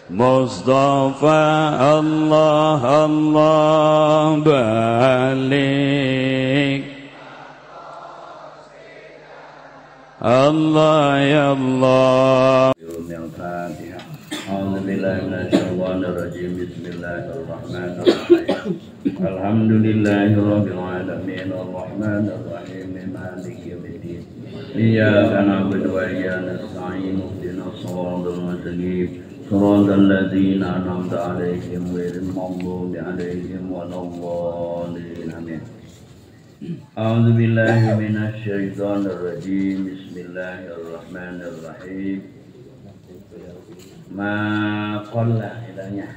Mustafa Allah Allah balik Allah ya Allah. Al-Fatihah. A'udzubillahi minasyaitonir rajim. Bismillahirrahmanirrahim. Alhamdulillahirabbil alamin arrahmanir rahim maliki yaumiddin. Iyyaka na'budu wa iyyaka nasta'in ihdinas siratal mustaqim. Siratal ladzina an'amta 'alaihim ghairil maghdubi 'alaihim waladdallin. Amin. A'udzu billahi minasyaitonir rajim. Bismillahirrahmanirrahim. Ma qalla ilahnya.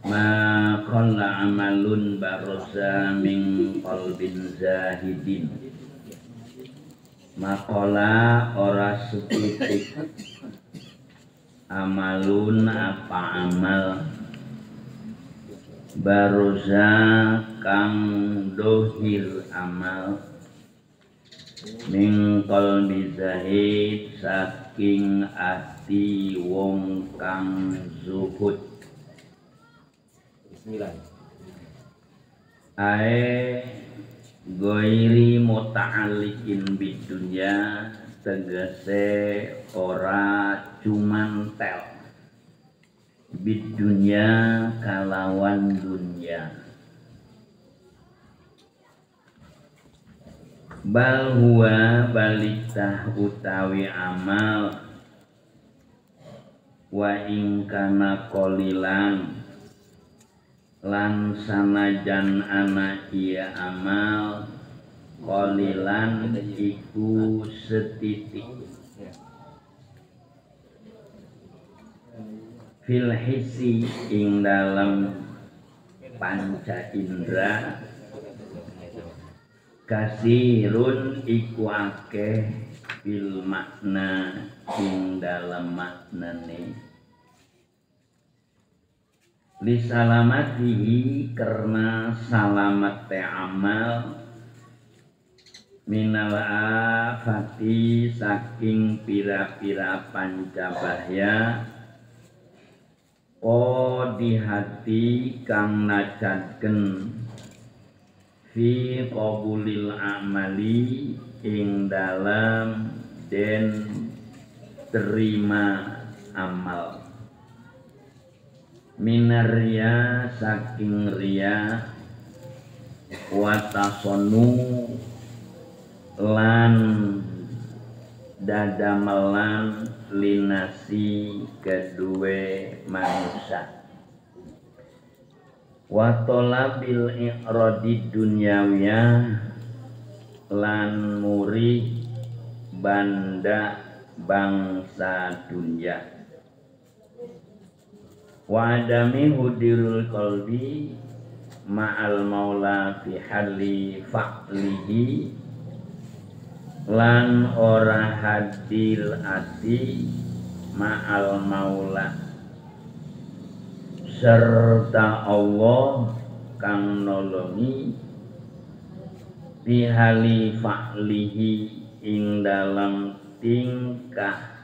Ma qalla amalun barasa min qalbin zahidin. Maqala ora setitik amalun apa amal baroza kang dohir amal min qalbi zahid saking ati wong kang zuhud. Bismillah. Ae goiri muta'alliqin bidunya tegese ora cumantel bidunya kalawan dunya. Bal huwa balitah utawi amal wa ing kana qalilan lan sanajan ana iya amal qalilan iku setitik fil hisi ing dalem panca indra kasirun iku akeh fil makna ing dalem maknane li salamatihi karena salamat amal minal afati saking pira-pira pancabahya o di hati kang nacadken fi qabulil amali ing dalam den terima amal minaria saking ria watasonu lan dadamelan linasi kedue manusia wa talabil i'radi dunyawiyah lan muri banda bangsa dunya wa adami hudirul qalbi ma'al maula fi hali fa'lihi lan ora hadir ati ma'al maula serta Allah kang nolongi bihali fa'lihi ing dalam tingkah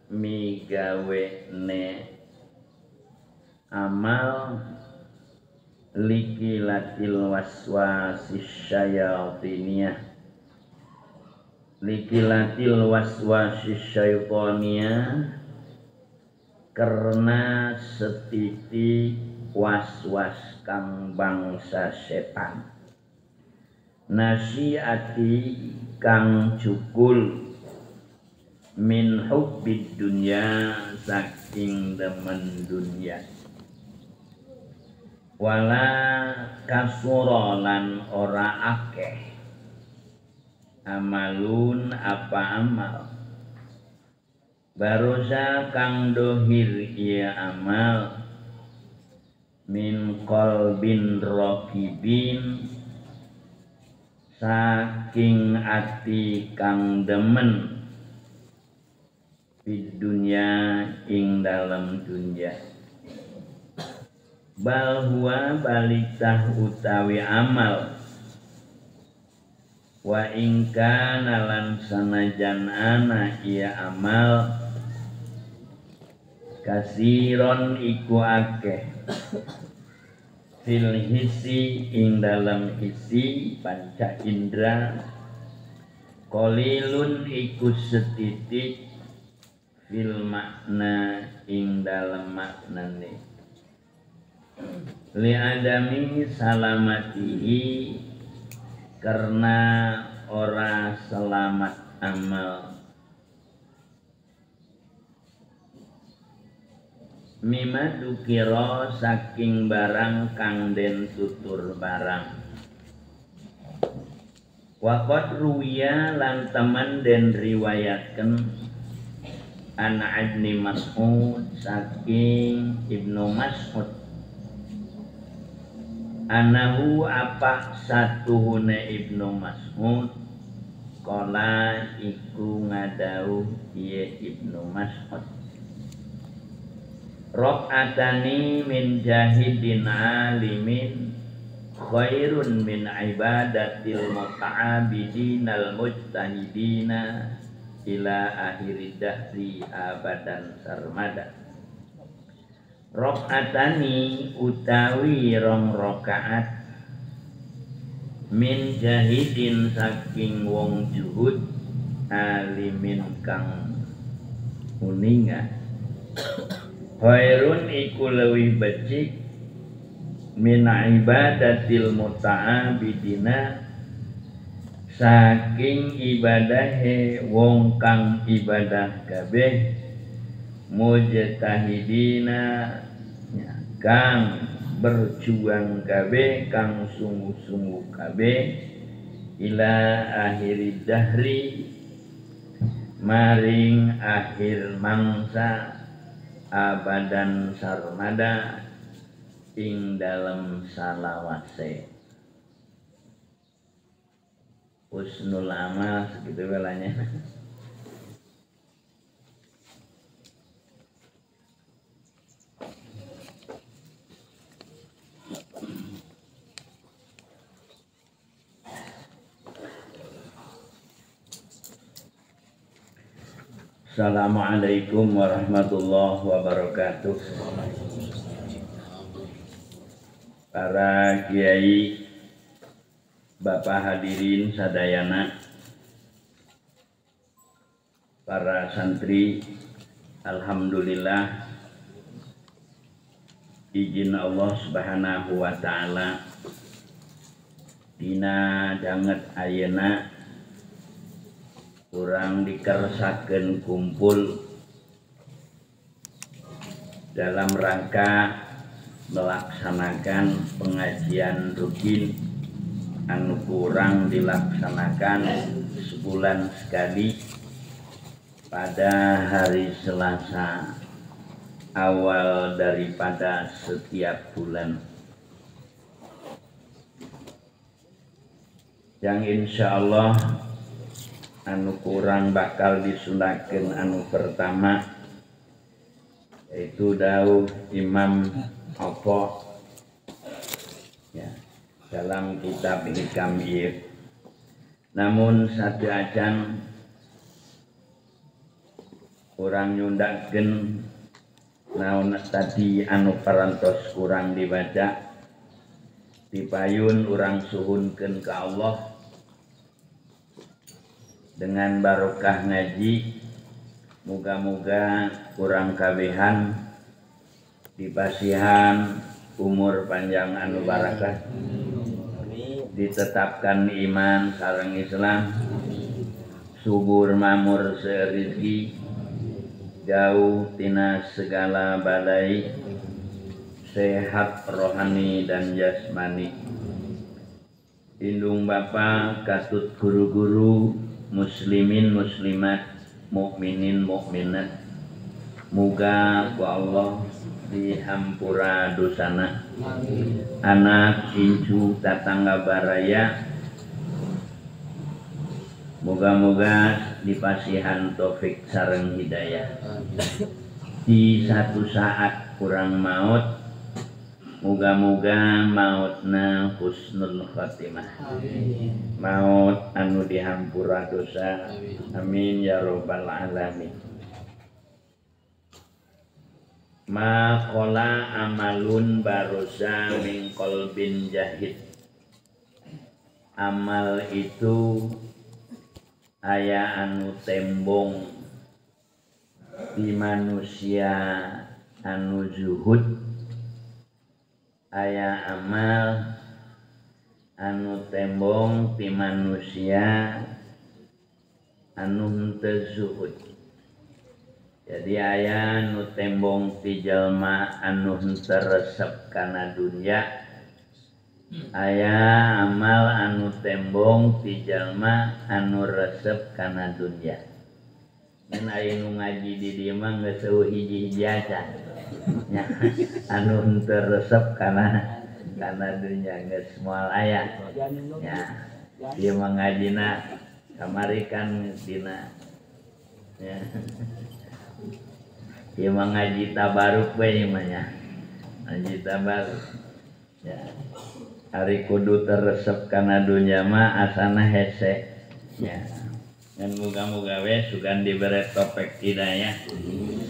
migawene amal likilatil waswasis syayatiniyah likilatil waswasis syaitoniyah karena setitik was-was kang bangsa setan nasiati kang cukul min hubbid dunya saking demen dunya wala kasura lan ora akeh amalun apa amal barosa kang dohir iya amal min qalbin raqibin saking ati kang demen di dunya ing dalem dunya bal huwa balitah utawi amal wa ing kana lan sanajan ana iya amal Kasiron iku akeh fil hisi ing dalam hisi panca indra, qalilun iku setitik fil makna ing dalam maknane. Li adami salamatihi karena ora selamat amal. Mima dukira saking barang kang den tutur barang. Waqad ruwiya lan temen den riwayatken an Ibni Mas'ud saking Ibnu Mas'ud anahu apa satuhune Ibnu Mas'ud kala iku ngadauh iye Ibnu Mas'ud rok'atani min jahidin alimin khairun min ibadatil muta'abidinal mujtahidina ila akhiri dahri abadan sarmada. Rok'atani utawi rong rokaat min jahidin saking wong juhud alimin kang uninga khairun iku leuwih becik min ibadatil muta'abidina saking ibadahe wong kang ibadah kabeh mujtahidina kang berjuang kabeh kang sungguh-sungguh kabeh ila akhiri dahri maring akhir mangsa abadan sarmada ing dalem salawase. Husnul amal segitu belanya. Assalamualaikum warahmatullahi wabarakatuh. Para kiai, bapak hadirin sadayana, para santri, alhamdulillah izin Allah Subhanahu wa taala dina danget ayeuna kurang dikersakeun kumpul dalam rangka melaksanakan pengajian rutin anu kurang dilaksanakan sebulan sekali pada hari Selasa awal daripada setiap bulan, yang insya Allah anu kurang bakal disunahkan anu pertama yaitu dawuh Imam Apa ya, dalam kitab Hikam ieu. Namun satu acan kurang nyundakeun naon tadi anu parantos kurang dibaca dipayun urang suhunkeun ka Allah dengan barokah ngaji. Moga-moga kurang kabehan dipasihan umur panjang anu barakah, ditetapkan iman sareng Islam, subur mamur serizki, jauh tina segala badai, sehat rohani dan jasmani. Indung bapa katut guru-guru, muslimin muslimat, mukminin mukminat, muga ku Allah dihampura dosana. Anak incu tatangga baraya moga-moga dipasihan taufik sareng hidayah. Di satu saat kurang maut, moga-moga mautna husnul khatimah. Maut anu dihampura dosa. Amin ya robbal alamin. Ma qala amalun barusa min qalbin jahid. Amal itu aya anu tembong di manusia anu zuhud, aya amal anu tembong di manusia anu henteu zuhud. Jadi aya nu tembong ti jalma anu henteu resep kana dunya, aya amal anu tembong ti jalma anu resep kana dunya. Ngan aya nu ngaji di dieu mah geus eueuh hiji-hiji acan. Nya anu henteu resep kana dunya geus moal aya. Nya ieu mah ngajina kamari kan dina nya. Ieu mah ngaji tabaruk we ieu mah nya. Ngaji tabaruk. Ya. Ari kudu teresep kana dunya mah asana hese. Ya. Ngan muga-muga we sugan dibere topek hidayah.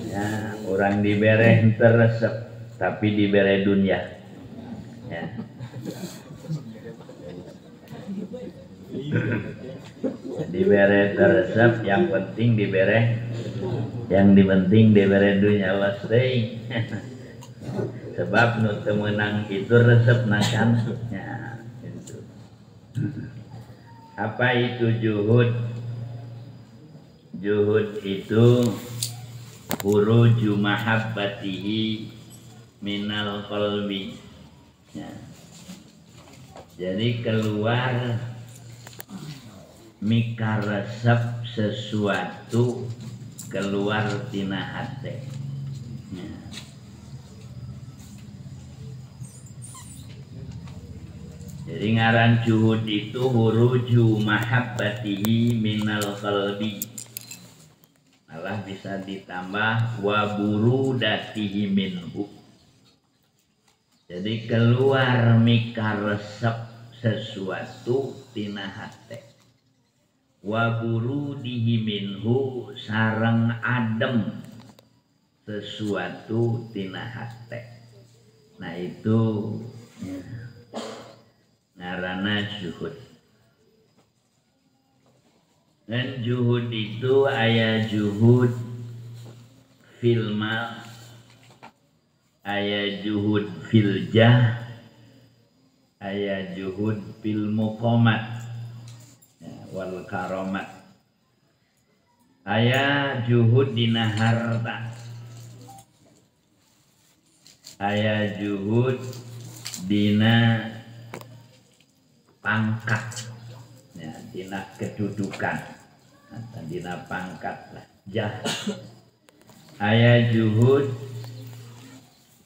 Ya, urang dibere henteu resep tapi dibere dunya. Ya. Dibere teresep, yang penting dibere, yang dipenting dibere dunya pasti. Sebab nu teu meunang itu resep kan. Ya, itu. Apa itu juhud? Juhud itu khuruju mahabbatihi minal qalbi. Ya. Jadi keluar mika resep sesuatu keluar tina hate. Ya. Jadi ngaran juhud itu huruju mahabbatihi minal qalbi. Malah bisa ditambah wa burudatihi minhu. Jadi keluar mika resep sesuatu tina hate. Wa burudihi minhu sareng adem sesuatu tina hate. Nah itu ya, ngarana zuhud. Dan zuhud itu aya zuhud fil mal, aya zuhud fil jah, aya zuhud fil muqamat ya, wal karomat. Aya zuhud dina harta, aya zuhud dina pangkat, ya, dina kedudukan atau dina pangkat lah, jah. Aya zuhud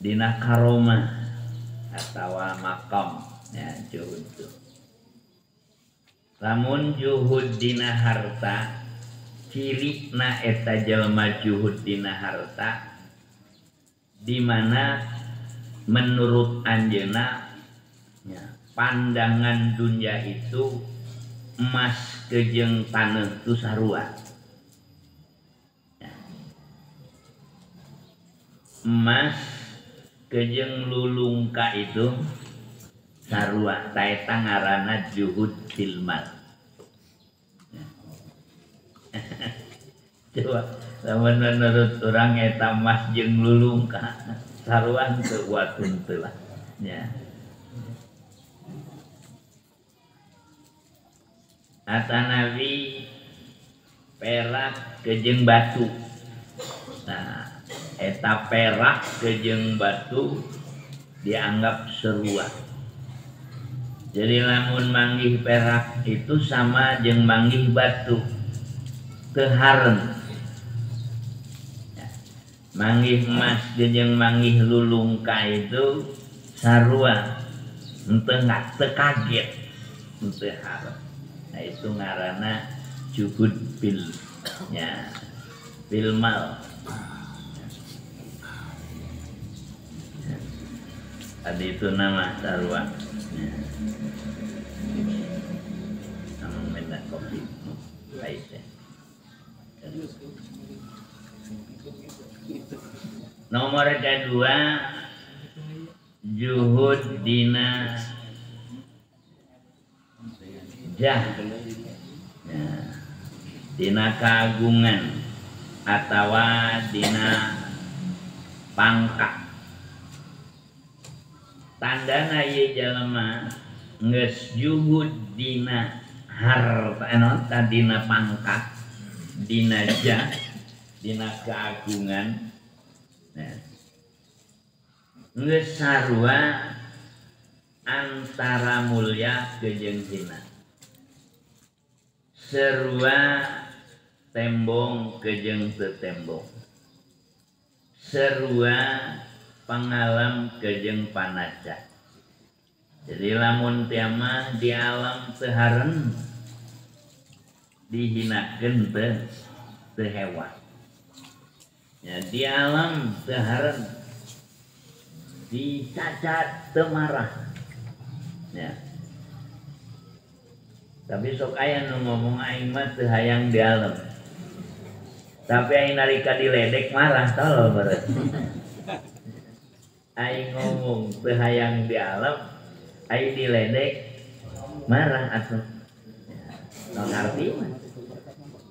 dina karomah atau makom, ya, zuhud itu. Lamun zuhud dina harta, cirina eta jelema zuhud dina harta, di mana menurut anjeunna ya, pandangan dunia itu emas kejeng taneuh tu sarua. Ya. Emas kejeng lulungka itu sarua, ta eta ngaranna juhud fil mal. Ya. Coba lamun menurut urang eta emas jeung lulungka sarua teu watun teu lah. Ya. Atanawi perak kejeng batu. Nah, eta perak kejeng batu dianggap serua. Jadi lamun manggih perak itu sama jeung manggih batu, teu haren. Ya. Manggih emas jeung manggih lulungka itu sarua, henteu teu kaget, henteu haren. Nah itu ngarana juhud bil, ya, bil mal. Ya. Tadi itu nama sarua. Ya. Nama minta kopi, baik ya. Nomor kedua juhud dina jah, ya, dina kagungan atawa dina pangkat. Tandana ieu jalma geus juhud dina harta eta dina pangkat, dina jah, dina keagungan. Nah, geus sarua antara mulia jeung hina, sarua tembong jeung teu tembong, sarua pangalam jeung panaca. Jadi lamun tiamah di alam teu haren dihinakeun teu hewa. Ya, di alam teu haren dicacat teu marah. Ya. Tapi sok aya nu ngomong aing mah teu hayang di alam. Tapi aing nalika diledek marah tolol beureut. Aing ngomong teu hayang di alam, aing diledek marah atuh. Ya, tong ngarti mah.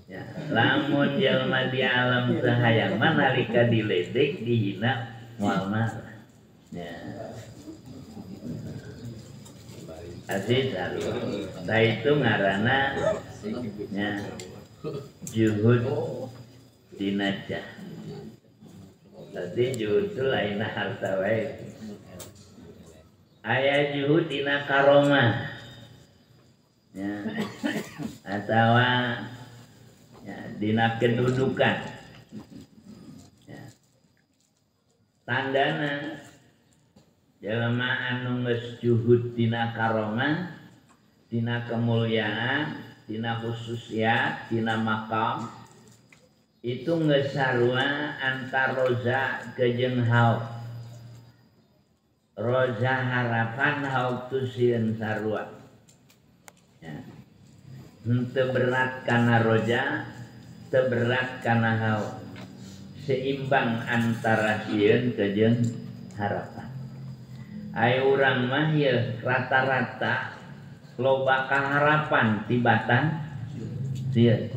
Ya, lamun jelema di alam teu hayang mah nalika diledek dihina moal marah. Ya. Aziz sarua. Nah itu ngaranna nya juhud dina jah. Tadi juhud itu lain harta wae. Aya juhud dina karomah. Ya. Atawa ya, dina kedudukan. Ya. Tandana jelema anu geus juhud dina karomah, dina kemuliaan, dina khususiat, dina makam, itu geus sarua antar roza jeung hauk. Roza harapan, hauk tu sieun sarua. Ya. Henteu berat kana roza, teu berat kana hauk. Seimbang antara sieun jeung harapan. Ayo urang mah ye rata-rata loba kaharapan tibatan sieun.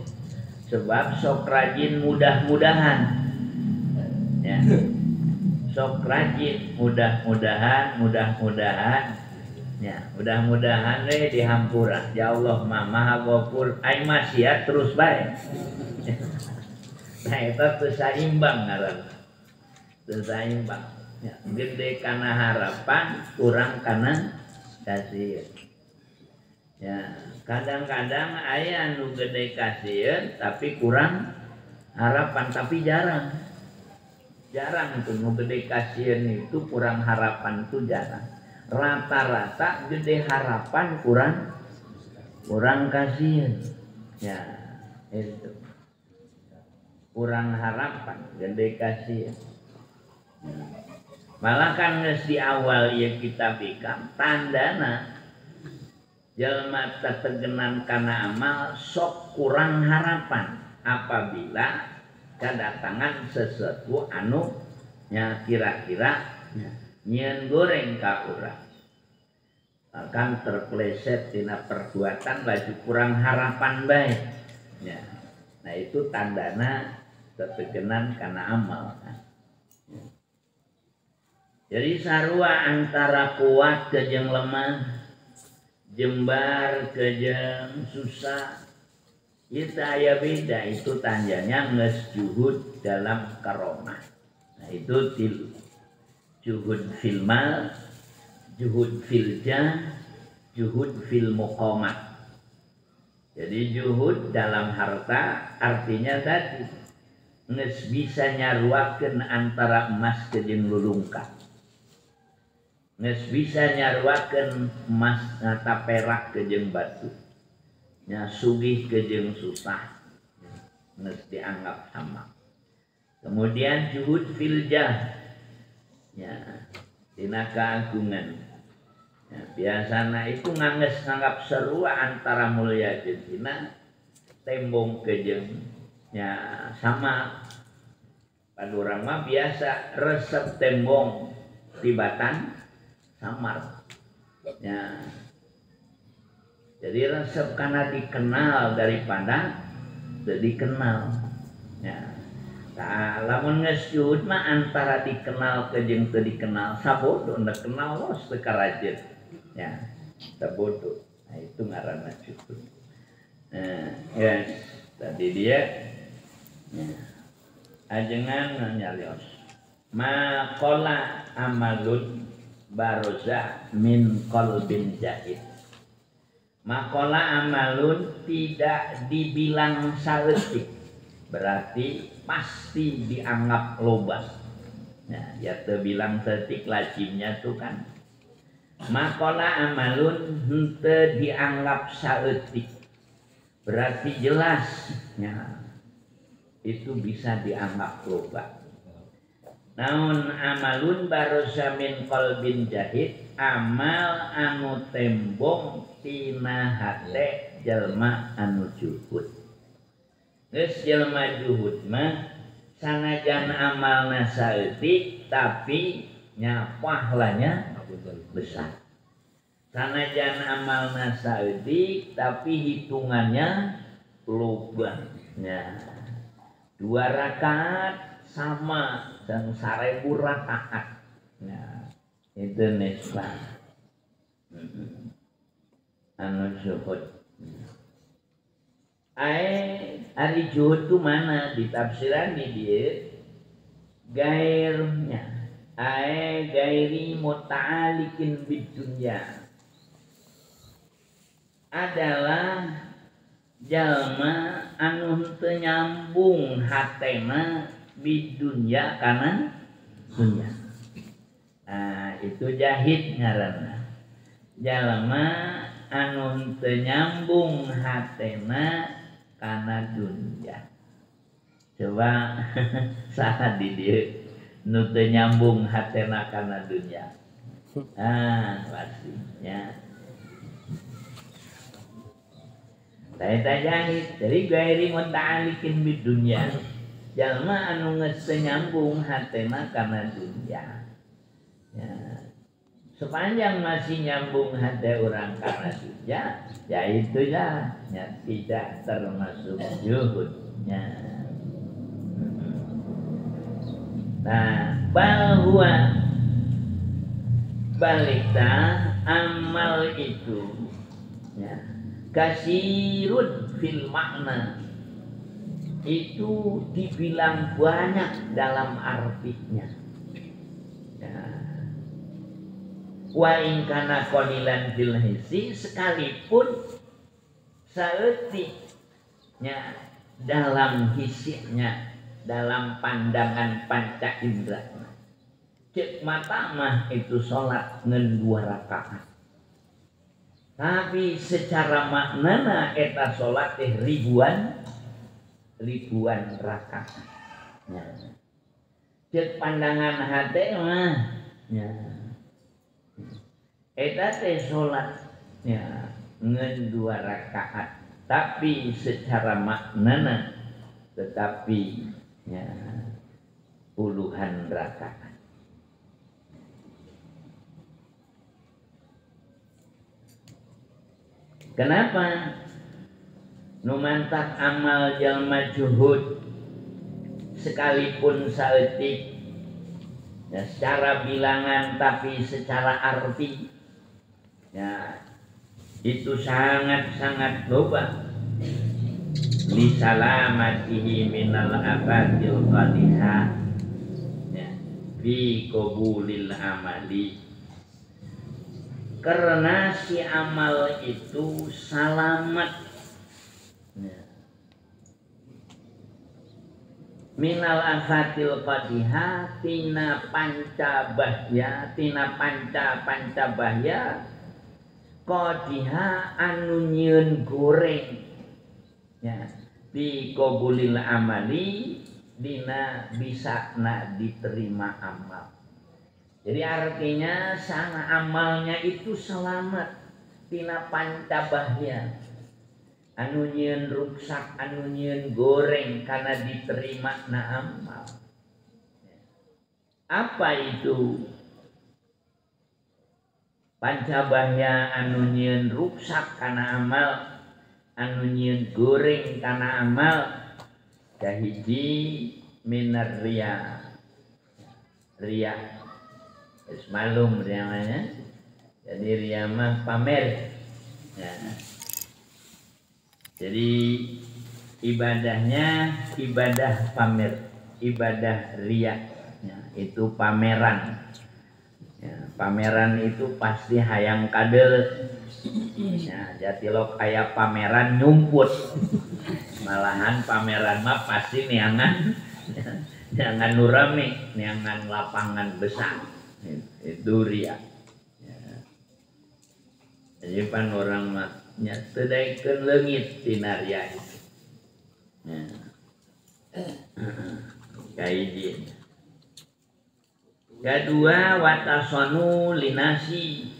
Sebab sok rajin mudah-mudahan. Ya. Sok rajin mudah-mudahan, mudah-mudahan. Ya, mudah-mudahan we dihampura. Ya Allah mah Maha Ghafur, aing maksiat terus bae. Nah eta teu saimbang ngaranna. Teu saimbang. Ya, gede kana harapan, kurang kana kasih. Ya, kadang-kadang aya nu gede kasieun tapi kurang harapan, tapi jarang. Jarang tuh nu gede kasieun itu kurang harapan itu jarang. Rata-rata gede harapan kurang kasieun. Ya, itu. Kurang harapan, gede kasieun. Ya. Malah kan geus di awal ieu kitab hikam tandana jelema tetegenan kana amal sok kurang harapan apabila kedatangan sesuatu anu nya kira-kira nyieun goreng ka urang. Bahkan terpleset tina perbuatan laju kurang harapan bae. Ya. Nah itu tandana tetegenan kana amal. Ya. Jadi sarua antara kuat jeung lemah, jembar jeung susah, itu aya beda. Itu tandanya geus juhud dalam karomah. Nah itu juhud fil mal, juhud fil jah, juhud fil muqamah. Jadi juhud dalam harta artinya tadi geus bisa nyaruakeun antara emas jeung lulungkah. Geus bisa nyaruakeun emas ngata perak jeung batu. Nya sugih jeung susah. Geus dianggap sama. Kemudian juhud fil jah. Ya, dina keagungan. Ya, biasana itu ngangges nganggap serua antara mulia jeung hina, tembong jeung ya sama. Pan urang mah biasa resep tembong tibatan samar. Ya. Jadi resep karena dikenal daripada teu dikenal. Ya. Tah lamun geus zuhud mah antara dikenal ke jeung teu dikenal sabodo, teu kenal los teu karajeun. Ya, sabodo. Nah, itu ngaranna zuhud. Nah, yes, tadi dia ya. Ajengan nyarios. Maqala amalun baroza min qalbin jahid. Maqala amalun tidak dibilang saeutik, berarti pasti dianggap loba. Nah, ya teu bilang saeutik lazimnya tuh kan. Maqala amalun henteu dianggap saeutik, berarti jelas ya, itu bisa dianggap loba. Namun amalun barosa min qalbin jahid, amal anu tembong tina hate jalma anu juhud. Geus jalma juhud mah sanajan amalna saeutik tapi nya pahalanya besar. Sanajan amalna saeutik tapi hitungannya loba. Nya 2 rakaat sama dan 1000 rakaat. Nah, itu nisbah. Anu zuhud. Ae ari zuhud tu mana ditafsiran di dieu gairnya. Ae gairi muta'alikin bid dunya. Adalah jalma anu henteu nyambung hatena bid dunya kana dunya. Nah, itu jahid ngaranna. Jalma anu henteu nyambung hatena kana dunya. Coba saha di dieu nu teu nyambung hatena kana dunya? Ah, pastinya. Eta jahid, jadi gairi muta'alikin bid dunya. Jalma anu geus teu nyambung hatena kana dunya. Ya. Sepanjang masih nyambung hati orang kana dunya, ya itu ya, ya tidak termasuk zuhudnya. Nah, bahwa balikta amal itu ya, kasirun fil makna, itu dibilang banyak dalam artinya. Ya. Wa in kana qalilan fil hissi, sekalipun saeutiknya dalam hisinya, dalam pandangan panca indera. Cek mata mah itu sholat ngan 2 rakaat. Tapi secara maknana eta sholat teh ribuan rakaat. Ya. Cek pandangan hati mah ya. Eta teh sholat ya ngan 2 rakaat, tapi secara maknana tetapi ya puluhan rakaat. Kenapa? Nu mantak amal jalma juhud sekalipun saeutik ya, secara bilangan tapi secara arti ya, itu sangat-sangat loba. Li salamatihi minal afatil qadiha ya, fi qabulil amali. Karena si amal itu selamat ya. Minal afatil qadiha tina panca bahya, tina panca panca bahya qadiha anu nyieun goreng ya, di qabulil amali dina bisa na diterima amal. Jadi artinya sana amalnya itu selamat tina panca bahya anu nyieun ruksak, anu nyieun goreng karena diterima na amal. Apa itu pancabahya anu nyieun ruksak kana amal, anu nyieun goreng kana amal? Kahiji minar riya. Riya wis malum riya mah. Jadi riya mah pamer ya. Jadi ibadahnya ibadah pamer, ibadah riya ya, itu pameran ya, pameran itu pasti hayang kadel ya, jatilok aya pameran nyumput. Malahan pameran mah pasti neangan neangan nurame, neangan lapangan besar, itu riya ya. Jadi pan orang mah nya teu daekeun leungit tina riya itu ya. Kahiji. Kedua watasonu linasi,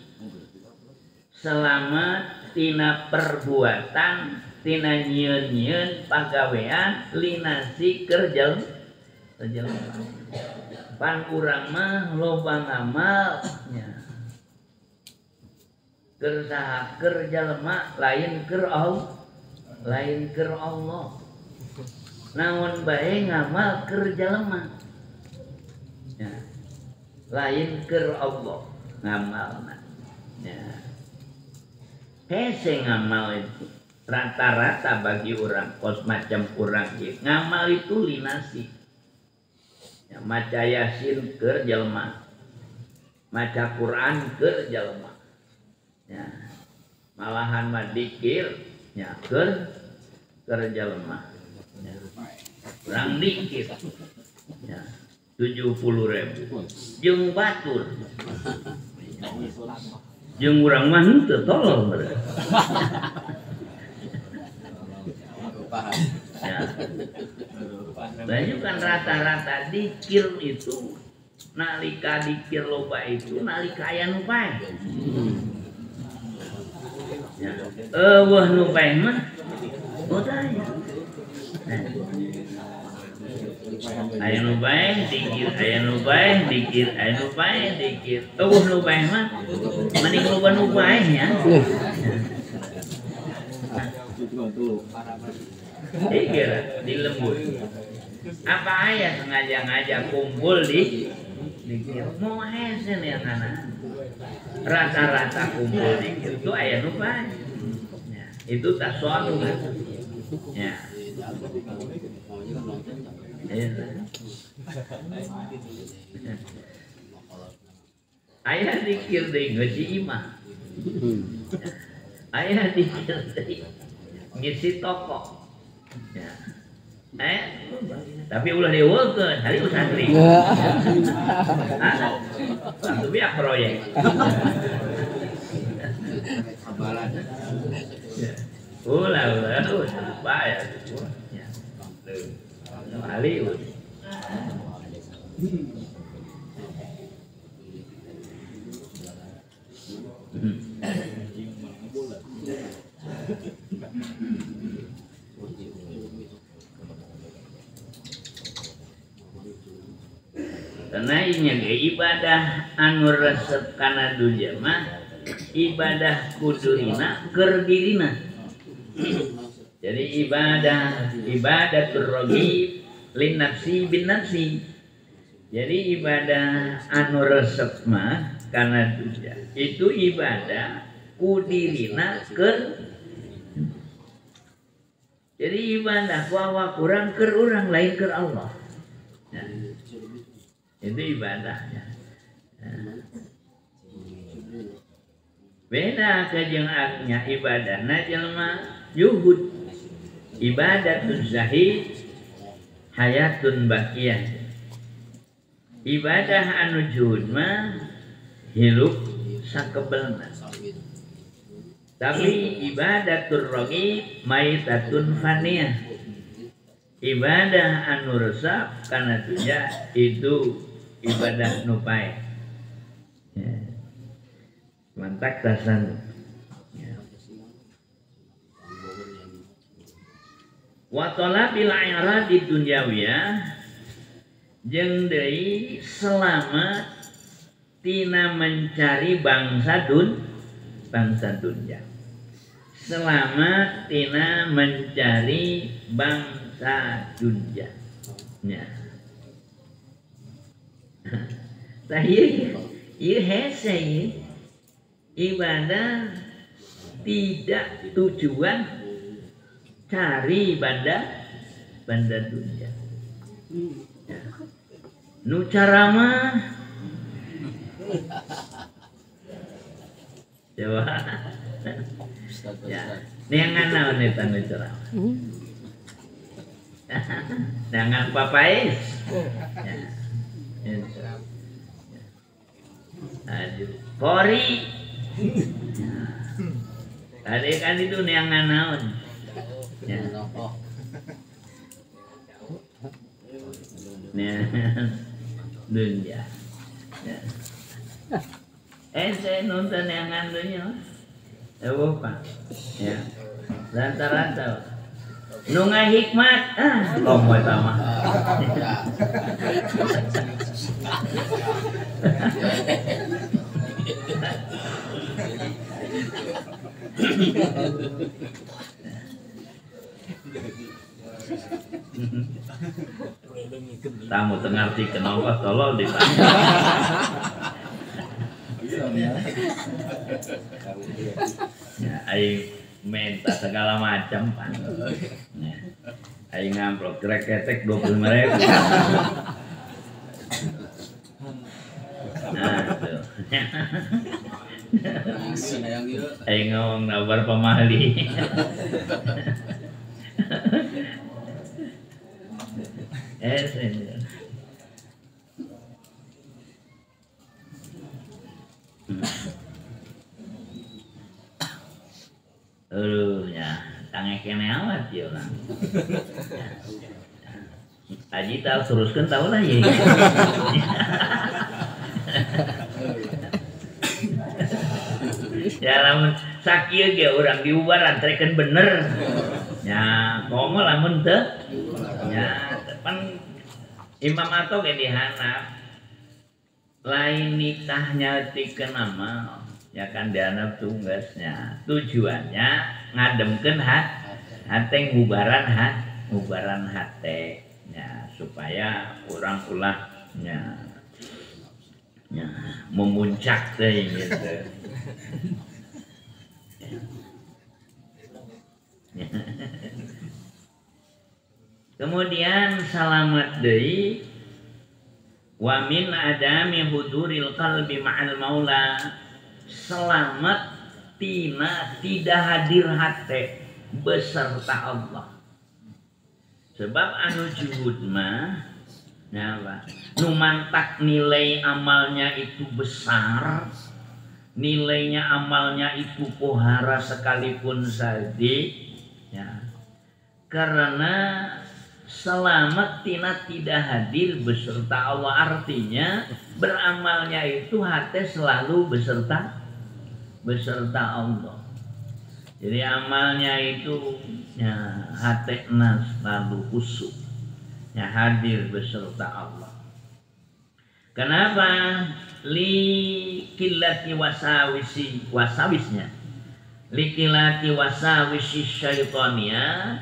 selamat tina perbuatan, tina nyieun-nyieun pagawean linasi keur jelema. Pan urang mah loba ngamal nya. Keur saha? Keur jelema, lain keur Allah, lain keur Allah. Naon bae ngamal keur jelema. Ya. Lain keur Allah ngamalna. Ya. Hese ngamal itu rata-rata bagi orang kos macam orang ieu ngamal itu linasi. Ya, maca Yasin keur jelema, maca Quran keur jelema. Ya. Malahan mah dikir nya keur jelema. Ya. Urang dikir. Ya. 70.000 jeung batur. Jeung urang mah henteu tolol meureun. Ya. Banyak kan rata-rata dikir itu nalika dikir loba itu nalika aya nu paeh. Ya. Eueuh nu paeh mah aya. Aya nu bae dikir, aya nu bae dikir, aya nu bae dikir. Eueuh nu bae mah mending loba nu bae nya. Dikir di lembur. Apa aya sengaja-ngaja kumpul di dikir. Mau hese yang anak. Rata-rata kumpul dikir itu aya nu bae. Ya, itu tasawuf. Ya. Ayah dikir deui ngeusi imah. Ayah dikir deui ngisi toko. Ya. Tapi ulah dieuwekeun, hari santri. Itu biak proyek. Ulah ulah bayar. Ya. Ali. Karena ini ibadah anu resep kana dunya mah ibadah kudurina keur dirina. Jadi ibadah ibadatur raghib lin nafsi bin nafsi. Jadi ibadah anu resep mah kana dunya itu ibadah kudirina keur. Jadi ibadah ku awak urang keur urang lain keur Allah. Nah, itu ibadahnya. Nah. Beda kajeng aknya ibadahna jelema juhud. Ibadatun zahid hayatun baqiyah. Ibadah anu juhud mah hirup sakebelna. Tapi ibadatur raghib maitatun faniyah. Ibadah anu resep kana dunya itu ibadah nu paeh. Ya. Mantak tasan. Ya. Wa talabil i'radi dunyawiyah Jeung deui selamat tina mencari bangsa dunya. Selamat tina mencari bangsa dunya. Nya. Tah ieu hese ieu. Ibadah tidak tujuan cari banda dunia. Ya. Nu caramah coba. Ya, neangan naon eta nu ceramah? Neangan papais. Ya. Aduh, kori. Tadi kan itu neangan naon? Ya. Neangan dunia. Ya. Saya nonton neangan dunia. Pak. Ya. Rata-rata. Nu ngahikmat, komo eta mah. Tamu tengarti kenapa tolol ditanya. Ya, aing minta segala macam pan. Ya. Aing ngamplop kreketek 25.000. Nah, tuh. Aing ngomong nabar pamali. Aduh, ya, tangeh kene amat ya orang. Haji tahu teruskan tahu lah ya. Ya lamun sakieu ge urang diubaran trekeun bener. Ya, komo lamun teu. Ya, pan Imam Ato ge dihanap. Lain nitahnya tikeun amal. Ya kan dihanap tunggasnya. Tujuannya ngademkeun hate ngubaran hate ya, supaya orang ulahnya ya, memuncak teh gitu. Kemudian salamat deui wa min adami huduril qalbi ma'al maula. Selamat tina tidak hadir hate beserta Allah. Sebab anu juhud mah nyawa nu mantak nilai amalnya itu besar, nilainya amalnya itu pohara sekalipun sadi, ya. Karena selamat tina tidak hadir beserta Allah, artinya beramalnya itu hati selalu beserta Allah. Jadi amalnya itu ya, hati selalu khusyuk, ya, hadir beserta Allah. Kenapa? Li kilati wasawisi wasawisnya, li kilati wasawisi syaitonia,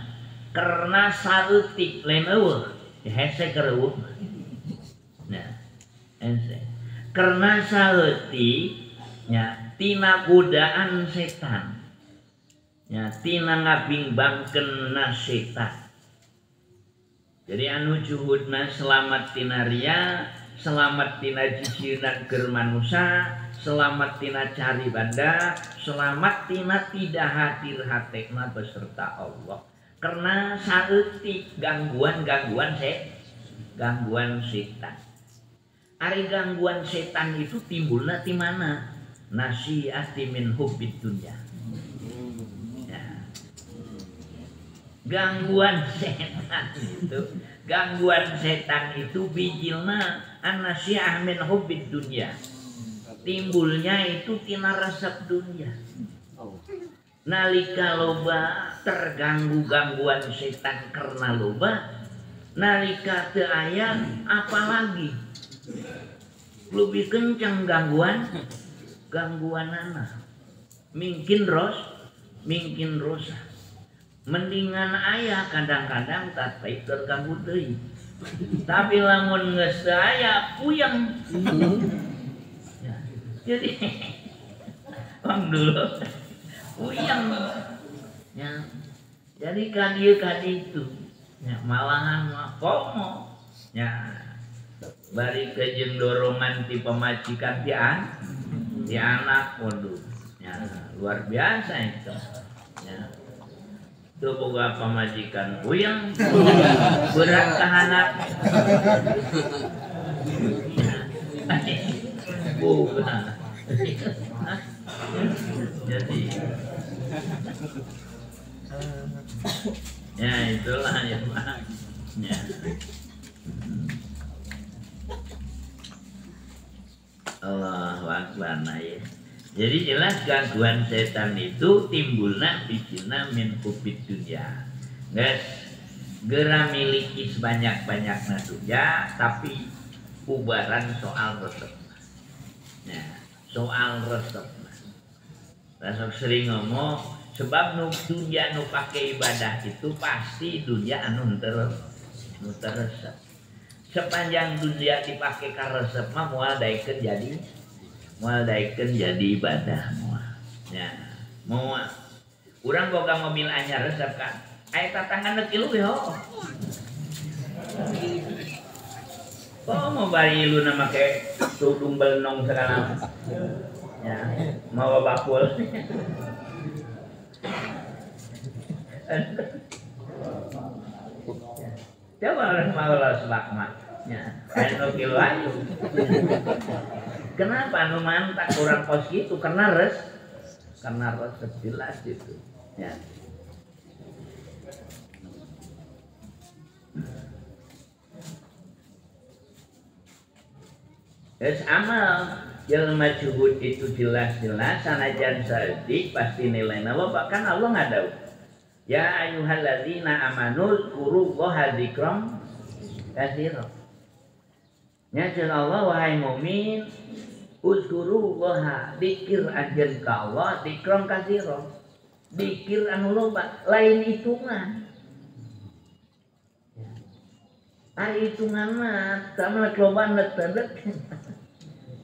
karena saeutik lain eueuh hese keur. Nah, hese. Karena saeutik nya tina godaan setan. Nya tina ngabingbangkeun setan. Jadi anu juhudna selamat tina ria, selamat tina jijieunna keur manusa, selamat tina cari banda, selamat tina tidak hadir hatena beserta Allah. Karena saeutik gangguan-gangguan gangguan setan. Ari gangguan setan itu timbulna ti mana? Nasiati min hubbid dunya. Ya. Gangguan setan itu bijilna an-nasi'ah min hubbid dunya. Timbulnya itu tina resep dunia. Nalika loba terganggu gangguan setan karena loba Nalika teu aya apalagi lebih kencang gangguan anak. Mungkin ros, mungkin rosa. Mendingan aya kadang-kadang tapi terganggu deui. Tapi lamun geus teu aya puyeng. Ya, jadi bang dulu puyeng. Ya. Jadi kadieu kaditu. Ya, malahan mah komo. Ya. Bari kejeng dorongan ti pamajikan ti ti anak waduh. Ya, luar biasa itu. Ya. Tuh boga pamajikan puyeng, berat ka anak. Boga. Jadi ya itulah ya Pak. Ya. Allahu Akbar nah, ya. Jadi jelas gangguan setan itu timbulna bijina min hubid dunya. Guys, gera miliki sebanyak-banyaknya dunya tapi ubaran soal resep. Nah, soal resep. Rasuk sering ngomong sebab nu dunya nu pake ibadah itu pasti dunya anu nu teresep. Sepanjang dunia dipakai karesep mah moal daekeun jadi ibadah moal. Ya, moal. Urang boga mobil anyar resep kan. Aya tatangan deuk ilu we heuh. Oh, mau bari iluna make tudung belenong segala. Ya, mau bakul. Coba orang mau los mah. Ya, anu kilu ayu. Kenapa anu mantak orang kos gitu? Karena resep jelas itu. Ya. Terus amal jelema juhud itu jelas-jelas sanajan saeutik pasti nilainya bahkan Allah ngadau. Ya ayyuhalladzina amanu dzkurullaha dzikran katsira. Ya Allah wahai mukmin uzkurullaha dzikir anjeun ka Allah dzikran katsira. Dzikir anu loba lain hitungan. Ari hitungan mah tama loba teu.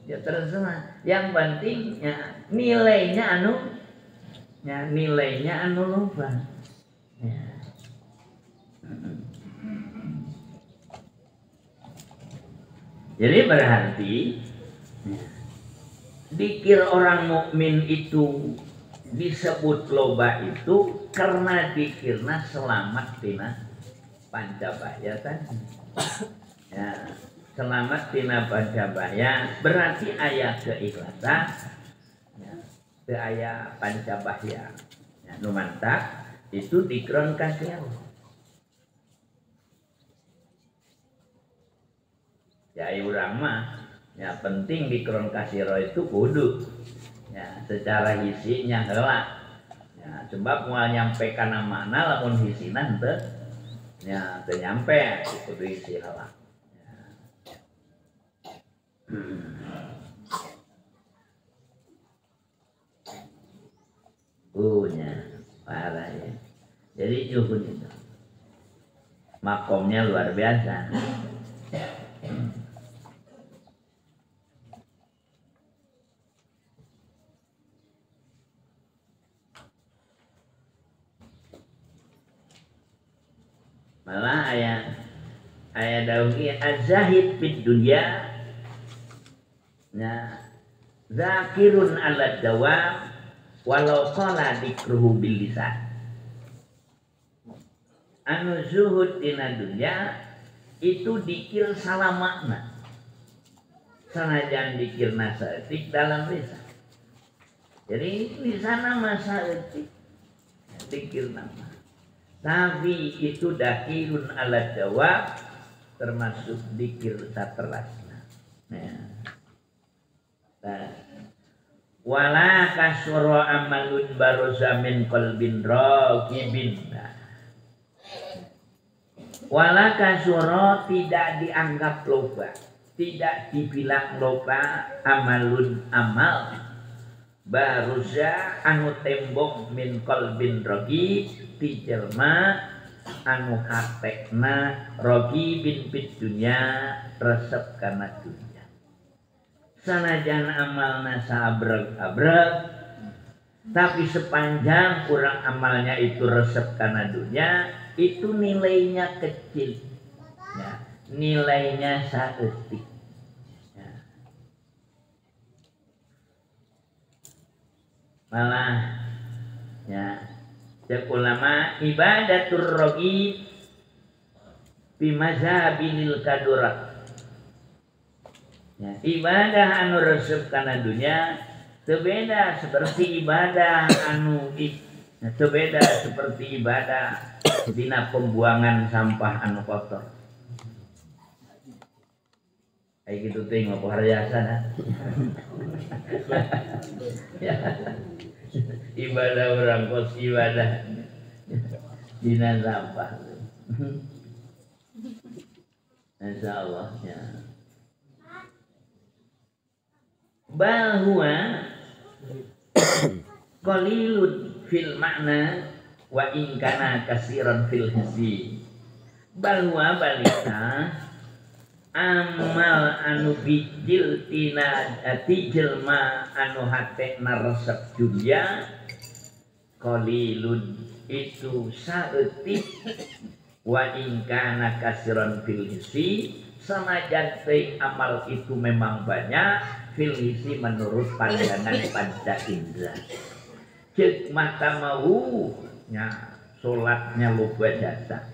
Ya terserah. Yang penting ya, nilainya anu ya, nilainya anu loba. Ya. Jadi berarti dikir orang mukmin itu disebut loba itu karena dikirna selamat tina pancabaya tadi. Ya, selamat tina pancabaya berarti aya keikhlasan, ya, teu aya pancabaya. Ya, nu mantak itu dikron kasih Allah. Ya urang mah ya penting dikron kasiro itu kudu ya secara hisinya heula. Ya sebab moal nyampe kana makna lamun hisina henteu ya teu nyampe kudu hisi heula. Ya. Nya parah ya. Jadi juhud itu makomnya luar biasa. Malah aya daun ieu az-zahid fid dunya nah zakirun ala dawam walau qala dzikruhu bil lisan. Anu zuhud dina dunya itu dikir salah makna. Sanajan dikirna saeutik dalam lisan. Jadi lisana mah saeutik dikirna mah. Tapi itu dakirun ala jawab termasuk dikir saterasna. Nah. Wala kasura amalun baroza min qalbin raqibin. Nah. Wala kasura tidak dianggap loba, tidak dibilang loba amalun amal baruza anu tembok min qalbin rogi ti jelma anu hatekna rogi bin fid dunya resep kana dunya. Sanajan amalna saabreg-abreg tapi sepanjang kurang amalnya itu resep kana dunya, itu nilainya kecil ya, nilainya saeutik ya. Malah ya cek ulama ibadatur rogi bi mazhabilil kadurat ya, ibadah anu resep kana dunya teu beda seperti ibadah anu teu beda seperti ibadah dina pembuangan sampah anu kotor. Kayak gitu teh ngopo harjasa nah. Ya. Ibadah orang kos ibadah dina sampah. Insyaallah ya. Bal huwa qalilun fil makna wa in kana kasiran fil hissi. Bal huwa balika amal anu bijil tina ti jelma anu hatena resep dunya qalilun itu saeutik wa in kana kasiran fil hissi, sanajan teh amal itu memang banyak fil hissi menurut pandangan panca indera. Cek mata mau nya salatnya loba jasa,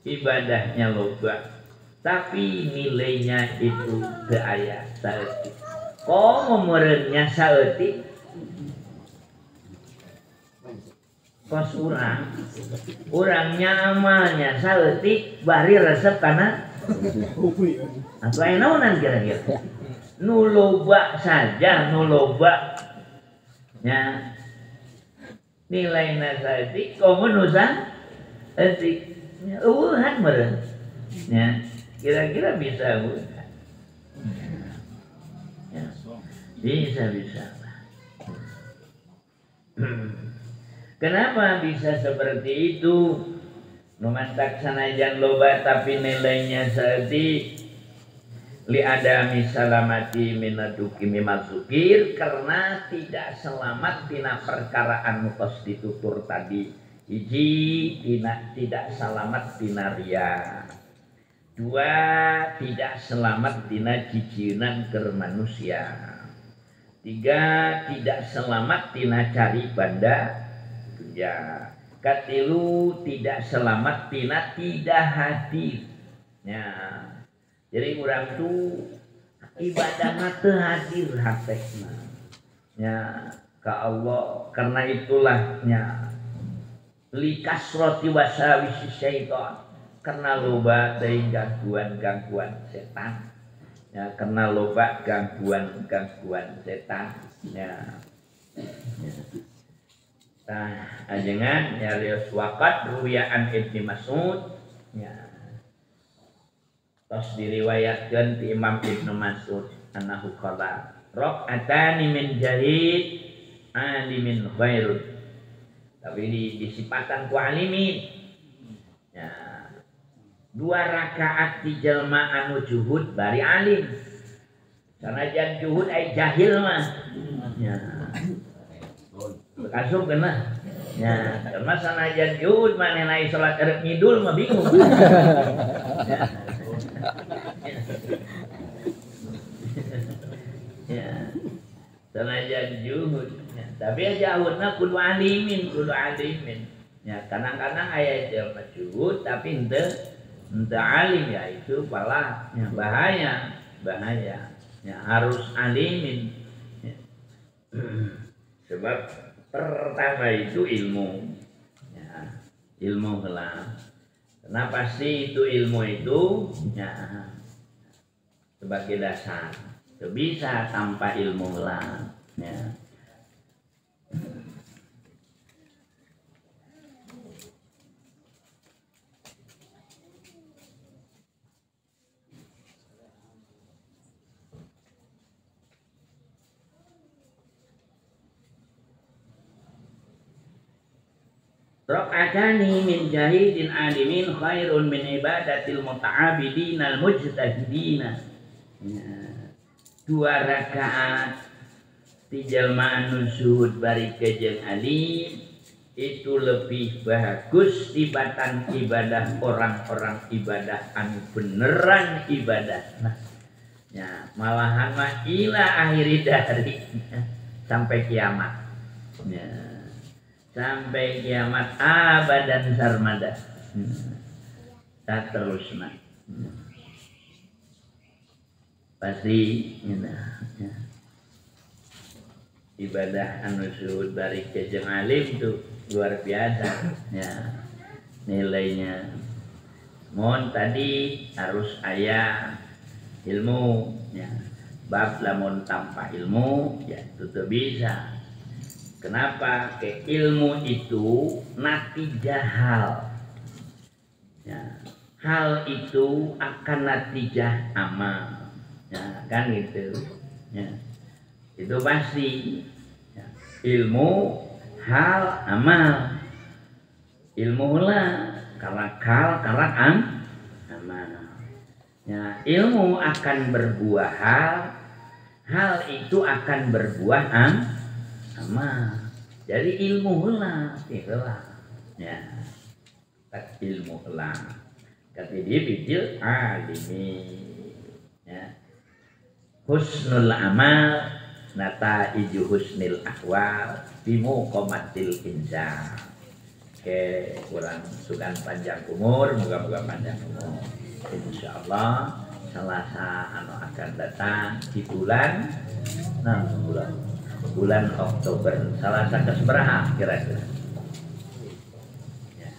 ibadahnya loba, tapi nilainya itu teu aya saeutik. Komo meureunnya saeutik kos urang, urangnya amalnya saeutik bari resep kana atuh aya naonan kira-kira. Nu loba saja, nu loba nya nilainya saeutik komo nu saeutik eueuhan meureun nya kira-kira bisa eueuhan ya, bisa bisa. Kenapa bisa seperti itu? Nu mantak sanajan loba tapi nilainya saeutik li adami salamati minaduki mimazukir, karena tidak selamat tina perkara anu tos ditutur tadi. Hiji tina tidak selamat tina riya, dua tidak selamat tina jijieunan keur manusia, tiga tidak selamat tina cari banda dunya, katilu tidak selamat tina tidak hadir. Ya, jadi urang tuh ibadahna teu hadir hatena ya ka Allah. Karena itulah nya likasroti wasawisi syaitan, karena loba teuing gangguan-gangguan setan ya, karena loba gangguan-gangguan setan ya. Nah, ajengan nyarios waqat ruwiyaan Ibnu Mas'ud ya. Tos diriwayatkeun ti Imam Ibnu Mas'ud annahu qala raq'atani min jahid alimin khairun. Tapi disipatan ku alimin ya, dua rakaat di jelma anu juhud bari alim. Sanajan juhud ai jahil mah ya. Kasum kena ya, karena sanajan juhud manehna salat erek ngidul mah bingung. Ya. Ya. Sanajan juhud ya. Tapi jahudna kudu alimin, kudu alimin. Ya, kadang-kadang aya jelema juhud tapi henteu alim ya, itu malah ya, bahaya, bahaya. Ya, harus alimin. Ya. Sebab pertama itu ilmu. Ya, ilmu heula. Karena pasti itu ilmu itu ya, sebagai dasar. Teu bisa tanpa ilmu heula. Ya. Rakaatani min jahidin alimin khairun min ibadatil muta'abidin al mujtahidina. Ya. Dua rakaat ti jalma anu zuhud bari jeung alim itu lebih bagus tibatan ibadah orang-orang ibadah anu beneran ibadah. Nah, ya, malahan mah ila akhiri dari sampai kiamat. Ya. Sampai kiamat abadan sarmada. Tak terusna. Pasti ya. Ibadah anu zuhud bari jeung alim tuh luar biasa ya nilainya. Mohon tadi harus aya ilmu ya. Bab lamun tanpa ilmu ya itu tuh bisa. Kenapa? Ke ilmu itu natijah hal ya, hal itu akan natijah amal ya, kan gitu ya. Itu pasti ya. Ilmu hal amal, ilmu lah karena hal karena amal ya, ilmu akan berbuah hal, hal itu akan berbuah amal. Jadi ilmu lah lah ya, ilmu lah kata dia bijil alimi ya. Husnul amal nataiju husnil ahwal bimuqamatil insan. Oke, kurang sukan panjang umur, moga-moga panjang umur. Insyaallah Selasa anu akan datang di bulan 6 bulan Oktober, Selasa ke-seberapa kira-kira? Ya.